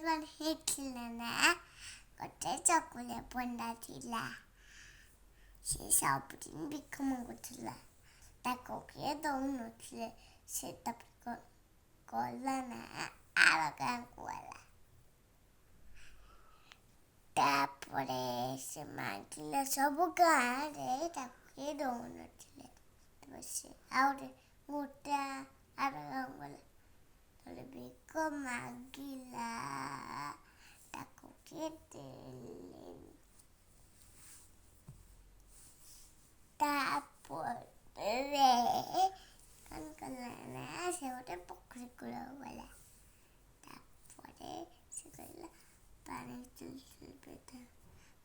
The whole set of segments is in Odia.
କ'ଣ ହେଇଥିଲା ନା, ଗୋଟେ ଚକୁଳିଆ ପଣ୍ଡା ଥିଲା। ସେ ସବୁଦିନ ଭିକ ମାଗୁଥିଲା, ତାକୁ କିଏ ଦଉନଥିଲେ। ସେ ତାପରେ କଲା ନା, ଆର ଗାଁକୁ ଗଲା। ତାପରେ ସେ ମାଗିଲା ସବୁ ଗାଁରେ, ତାକୁ କିଏ ଦଉନଥିଲେ। ତାପରେ ସେ ଆଉ ଗୋଟେ ଆର ଗାଁକୁ ଗଲା, ତାପରେ ଭିକ ମାଗିଲା, ତାକୁ କିଏ ଦେଲେନି। ତାପରେ କ'ଣ କଲା ନା, ସେ ଗୋଟେ ପୋଖରୀ କୂଳକୁ ଗଲା। ତାପରେ ସେ କହିଲା, ପାଣି ଚୁଲି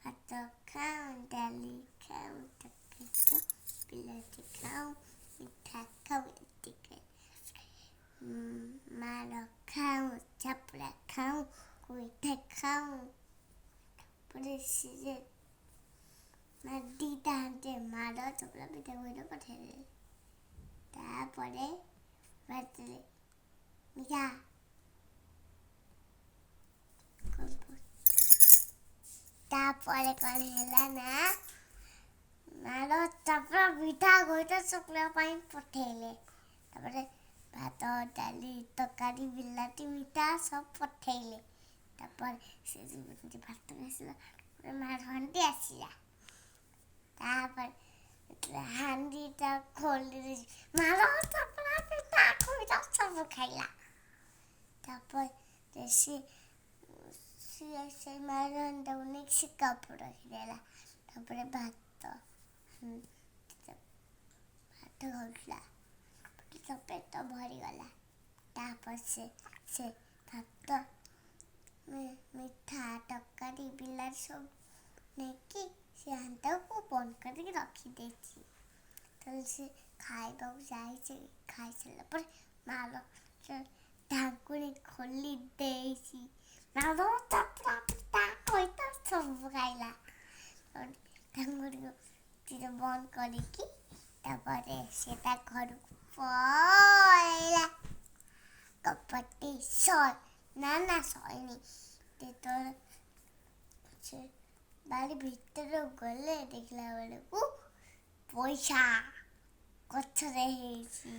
ଭାତ ଖାଉ, ଡାଲି ଖାଉ, ତରକାରୀ ଖାଉ, ବିଲାତି ଖାଉ, ମିଠା ଖାଉ, ଏତିକି ମାଡ଼ ଖାଉ, ଚାପୁଡ଼ା ଖାଉ, ଗୋଇଠା ଖାଉ। ତାପରେ ସେ ଦୁଇଟା ହାଣ୍ଡି ମାଡ଼, ଚପଲ, ପିଠା, ଗୋଇଠା ପଠେଇଦେଲେ। ତାପରେ ଭାତରେ ମିଠା। ତାପରେ କ'ଣ ହେଲା ନା, ମାଡ଼, ଚପଲ, ପିଠା, ଗୋଇଠା ଶୁଖିବା ପାଇଁ ପଠେଇଲେ। ତାପରେ ଭାତ, ଡାଲି, ତରକାରୀ, ବିଲାତି, ମିଠା ସବୁ ପଠେଇଲେ। ତାପରେ ସେ ଭାତ ଆସିଲା, ମାଡ଼ ହାଣ୍ଡି ଆସିଲା। ତାପରେ ହାଣ୍ଡିଟା ଖୋଲି ମାଡ଼, ଚପଲ, ପିଠା, ଗୋଇଠା ସବୁ ଖାଇଲା। ତାପରେ ସେ ସେଇ ମାଡ଼ ହାଣ୍ଡିଟାକୁ ନେଇକି ଶିକା ଉପରେ ରଖିଦେଲା। ତାପରେ ଭାତ ଭାତ ଖାଉଥିଲା, ତା ପେଟ ଭରିଗଲା। ତାପରେ ସେ ଭାତ, ମିଠା, ତରକାରୀ, ବିଲାତି ସବୁ ନେଇକି ସେ ହାଣ୍ଡିଟାକୁ ବନ୍ଦ କରିକି ରଖିଦେଇଛି। ତାହେଲେ ସେ ଖାଇବାକୁ ଯାଇଛି, ଖାଇସାରିଲା ପରେ ମାର ଢାଙ୍କୁଣୀ ଖୋଲି ଦେଇଛି, ମାଡ଼, ଚପଡ଼ା, ପିଟା, ଗୋଇଠା ସବୁ ଖାଇଲା। ଢାଙ୍କୁଣୀକୁ ବନ୍ଦ କରିକି ତାପରେ ସେ ତା ଘରକୁ ପଳେଇଲା। ଗପଟି ନା ନା, ସରିନି। ଯେତେବେଳେ ସେ ବାଡ଼ି ଭିତରକୁ ଗଲେ, ଦେଖିଲା ବେଳକୁ ପଇସା ଗଛରେ ହେଇଛି।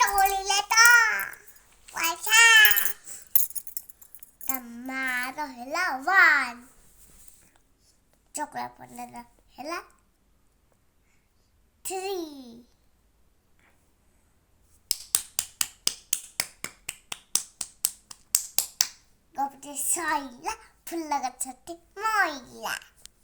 ତୋଳିଲେ ତ ପଇସା। ତା ମାର ହେଲା 1, ଚକୁଳିଆ ପଣ୍ଡାର ହେଲା 3। ଗପଟି ସଇଲା, ଫୁଲ ଗଛଟି ମଇଲା।